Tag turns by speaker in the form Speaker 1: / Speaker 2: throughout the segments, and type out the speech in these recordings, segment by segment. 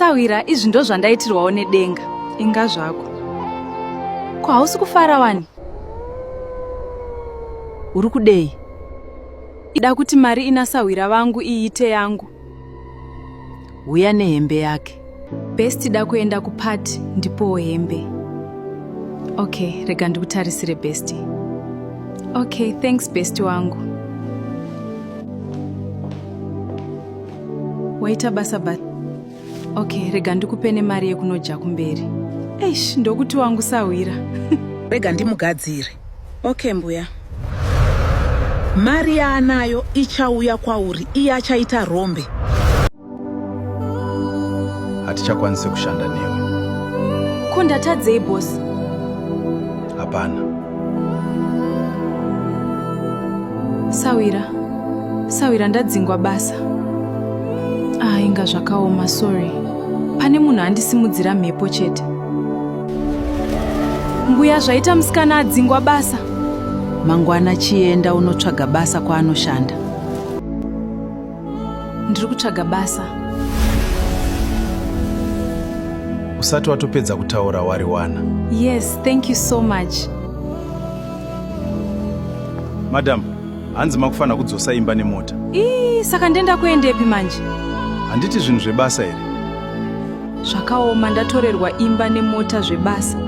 Speaker 1: Sahwira, izvi ndozvandaitirwawo nedenga. Inga zvako. Ko hausi kufara wani?
Speaker 2: Uri kudei?
Speaker 1: Ida kuti mari ina sahwira vangu iite yangu.
Speaker 2: Huya nehembe yake.
Speaker 1: Best da kuenda kuparty ndipowo hembe. Okay, rega ndikutarisire bestie. Okay, thanks bestie wangu. Waita basa ba Okay, rega ndikupe nemari yekunodya kumberi. Eish, ndokuti wangu sahwira.
Speaker 3: Rega ndimugadzire. Okay mbuya. Mari yaanayo ichauya kwauri iye achaita rombe.
Speaker 4: Hatichakwanise kushanda newe.
Speaker 1: Ko ndatadzei boss?
Speaker 4: Hapana.
Speaker 1: Sahwira. Sahwira ndadzingwa basa. Ah, inga zvakaoma, sorry. Pane munhu andisimudzira mhepo chete. Mbuya zvaita musikana adzingwa basa.
Speaker 2: Mangwana chienda unotsvaga basa kwaanoshanda.
Speaker 1: Ndiri kutsvaga basa.
Speaker 4: Usati watopedza kutaura wariwana.
Speaker 1: Yes, thank you so much.
Speaker 4: Madam, hanzi makufanira kudzosa imba nemota.
Speaker 1: Ii, saka ndenda kuendepi manje?
Speaker 4: Handiti zvinhu zvebasa here?
Speaker 1: Zvakaoma ndatorerwa imba nemota zvebasa.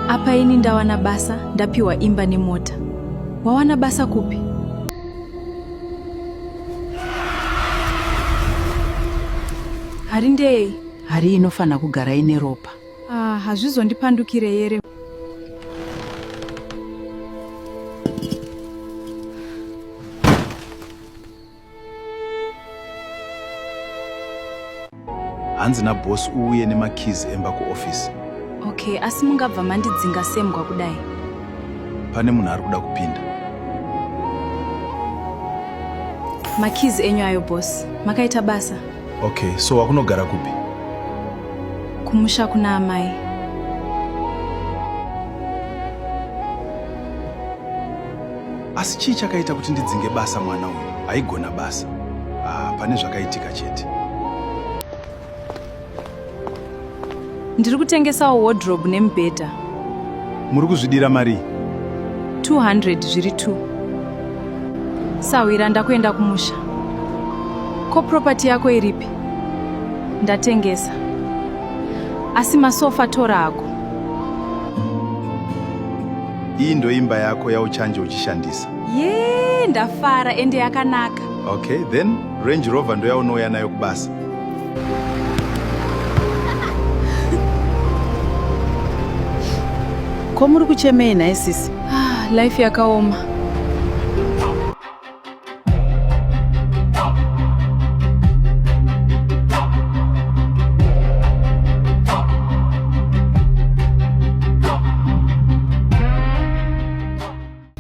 Speaker 1: Apa ini ndawana basa, ndapiwa imba nemota. Wawana basa kupi? Hari ndeyei?
Speaker 2: Hari inofanira kugara ine ropa.
Speaker 1: Ah, hazvizondipandukire here?
Speaker 4: Hanzi naboss uuye nemakeys emba kuoffice.
Speaker 1: Okay, asi mungabva mandidzinga sembwa kudai?
Speaker 4: Pane munhu ari kuda kupinda.
Speaker 1: Makeys enyu ayo boss. Makaita basa.
Speaker 4: Okay, so wakunogara kupi?
Speaker 1: Kumusha kuna amai.
Speaker 4: Asi chii chakaita kuti ndidzinge basa mwana uyu? Aigona basa. Ah, pane zvakaitika chete.
Speaker 1: Ndiri kutengesawo wardrobe nemubhedha.
Speaker 4: Muri kuzvidira marii?
Speaker 1: 200 zviri 2. Sahwira ndakuenda kumusha. Ko property yako iripi? Ndatengesa. Asi masofa tora hako.
Speaker 4: Iyi ndoimba yako yauchange uchishandisa.
Speaker 1: Yee, ndafara ende yakanaka.
Speaker 4: Okay, then Range Rover ndoyaunouya nayo kubasa.
Speaker 2: Ko muri kuchemei nhai sisi?
Speaker 1: Ah, life yakaoma.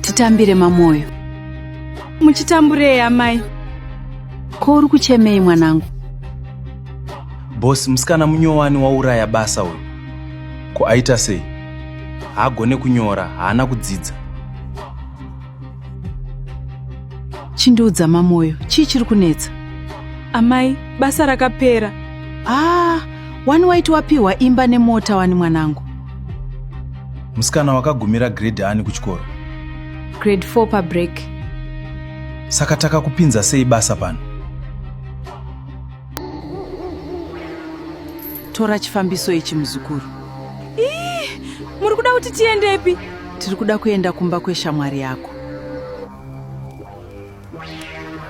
Speaker 2: Titambire mamoyo.
Speaker 1: Muchitamburei amai?
Speaker 2: Ko uri kuchemei mwanangu?
Speaker 4: Boss, musikana munyowani wauraya basa uyu. Ko aita sei? Haagone kunyora, haana kudzidza.
Speaker 2: Chindiudza Mamoyo, chii chiri kunetsa?
Speaker 1: Amai, basa rakapera.
Speaker 2: Ah, wani waiti wapiwa imba nemota wani mwanangu.
Speaker 4: Musikana wakagumira grade ani kuchikoro?
Speaker 1: Grade 4 pabreak.
Speaker 4: Saka takakupinza sei basa pano?
Speaker 2: Tora chifambiso ichi muzukuru.
Speaker 1: Ii, muri kuda kuti tiendepi?
Speaker 2: Tiri kuda kuenda kumba kweshamwari yako.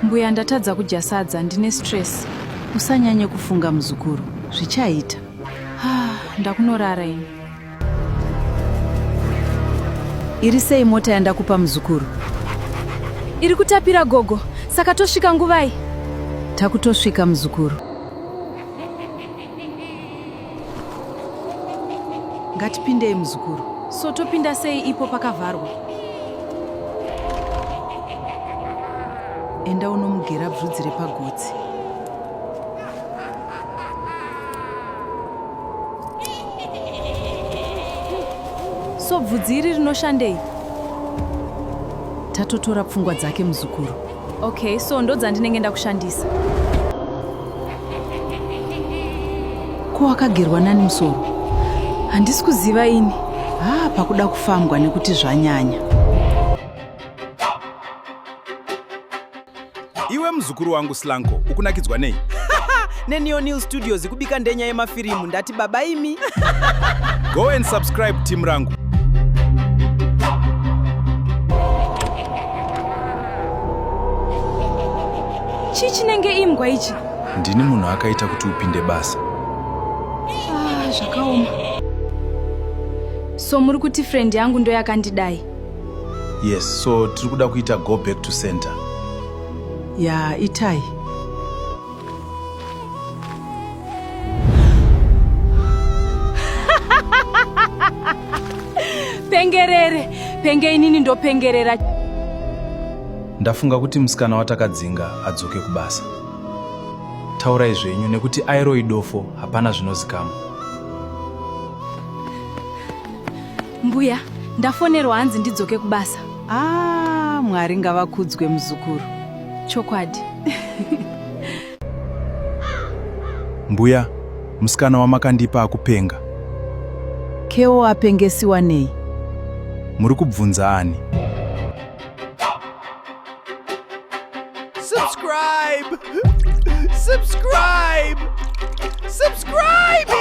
Speaker 1: Mbuya ndatadza kudya sadza ndine stress.
Speaker 2: Usanyanye kufunga muzukuru, zvichaita.
Speaker 1: Ah, ndakunorara ini.
Speaker 2: Iri sei mota yandakupa muzukuru?
Speaker 1: Iri kutapira gogo, saka tosvika nguvai?
Speaker 2: Takutosvika muzukuru. Ngatipindei muzukuru.
Speaker 1: So topinda sei ipo pakavharwa?
Speaker 2: Enda unomugera bvudzi repagotsi.
Speaker 1: So bvudzi iri rinoshandei?
Speaker 2: Tatotora pfungwa dzake muzukuru.
Speaker 1: Okay, so ndodzandinenge ndakushandisa.
Speaker 2: Ko wakagerwa nani musoro?
Speaker 1: Handisi kuziva ini.
Speaker 2: Haa, pakuda kufambwa nekuti zvanyanya.
Speaker 4: Iwe muzukuru wangu Slanko, ukunakidzwa nei?
Speaker 5: NeNeonil Studios kubika ndenya yemafirimu ndati baba imi.
Speaker 4: Go and subscribe team rangu.
Speaker 1: Chii chinenge imbwa ichi?
Speaker 4: Ndini munhu akaita kuti upinde basa.
Speaker 1: Ah, zvakaoma. So muri kuti friend yangu ndo yakandidai?
Speaker 4: Yes, so tiri kuda kuita go back to center.
Speaker 2: Ya, itai.
Speaker 1: Pengerere, penge inini ndopengerera.
Speaker 4: Ndafunga kuti musikana watakadzinga adzoke kubasa. Taurai zvenyu nekuti airo idofo hapana zvinozikamwa.
Speaker 1: Mbuya, ndafonerwa hanzi ndidzoke kubasa.
Speaker 2: Ah, Mwari ngavakudzwe muzukuru.
Speaker 1: Chokwadi.
Speaker 4: Mbuya, musikana wamakandipa akupenga.
Speaker 2: Keo apengesiwa nei?
Speaker 4: Muri kubvunza ani?
Speaker 5: Subscribe! Subscribe! Subscribe!